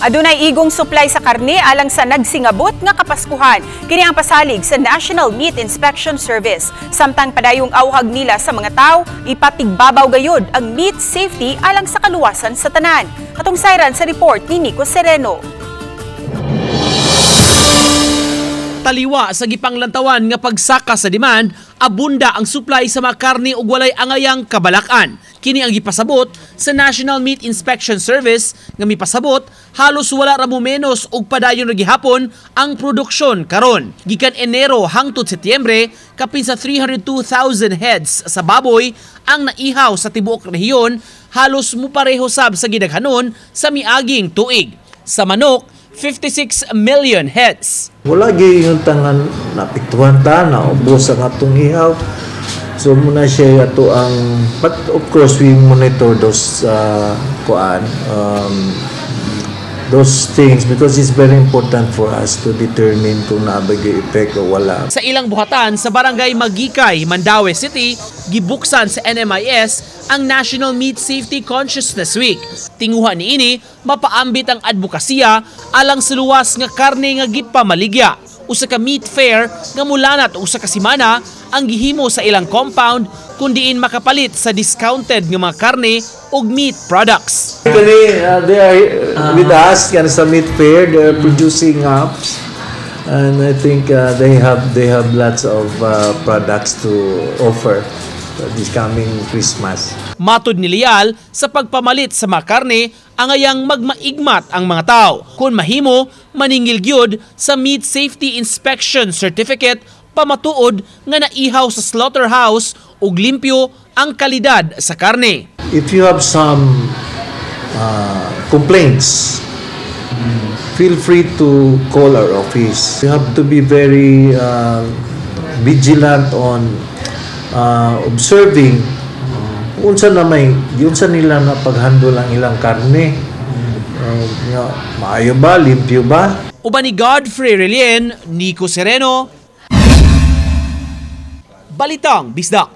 Adunay igong supply sa karne alang sa nagsingabot nga Kapaskuhan. Kini ang pasalig sa National Meat Inspection Service. Samtang padayong awhag nila sa mga tao, ipatigbabaw gayud ang meat safety alang sa kaluwasan sa tanan. Atong sayran sa report ni Nico Sereno. Taliwa sa gipanglantawan nga pagsaka sa demand, abunda ang supply sa mga karne ug walay angayang kabalakan. Kini ang gipasabot sa National Meat Inspection Service nga mipasabot halos wala ra mo menos og padayon ra gihapon ang produksyon karon. Gikan Enero hangtod Setyembre, kapin sa 302,000 heads sa baboy ang naihaw sa tibuok rehiyon, halos mupareho sab sa gidaghanon sa miaging tuig. Sa manok, 56 million heads. Wala gyud yung tangan naapektuhan ta, naubos ang atong ihaw. So muna siya ato ang, but of course we monitor those kuan those things because it's very important for us to determine kung naa bay effect o wala. Sa ilang buhatan sa Barangay Magikay, Mandaue City, gibuksan sa NMIS ang National Meat Safety Consciousness Week. Tinguha niini mapaambit ang advokasya alang sa luwas nga karne nga gipamaligya. Usa ka meat fair nga mulanat og usa ka semana ang gihimo sa ilang compound kun diin makapalit sa discounted nga mga karne ug meat products. Kani, they are with us kani sa meat fair. They are producing hams and I think they have lots of products to offer this coming Christmas. Matud ni Leal, sa pagpamalit sa mga karne, angayang magmaigmat ang mga tao. Kung mahimo, maningil gyud sa Meat Safety Inspection Certificate pamatuod nga naihaw sa slaughterhouse ug limpyo ang kalidad sa karne. If you have some complaints, feel free to call our office. You have to be very vigilant on observing unsa na may unsa nila na paghandle ang ilang karne. Nga, maayo ba, limpyo ba? Uban ni Godfrey Relien, Nico Sereno, Balitang Bisdak.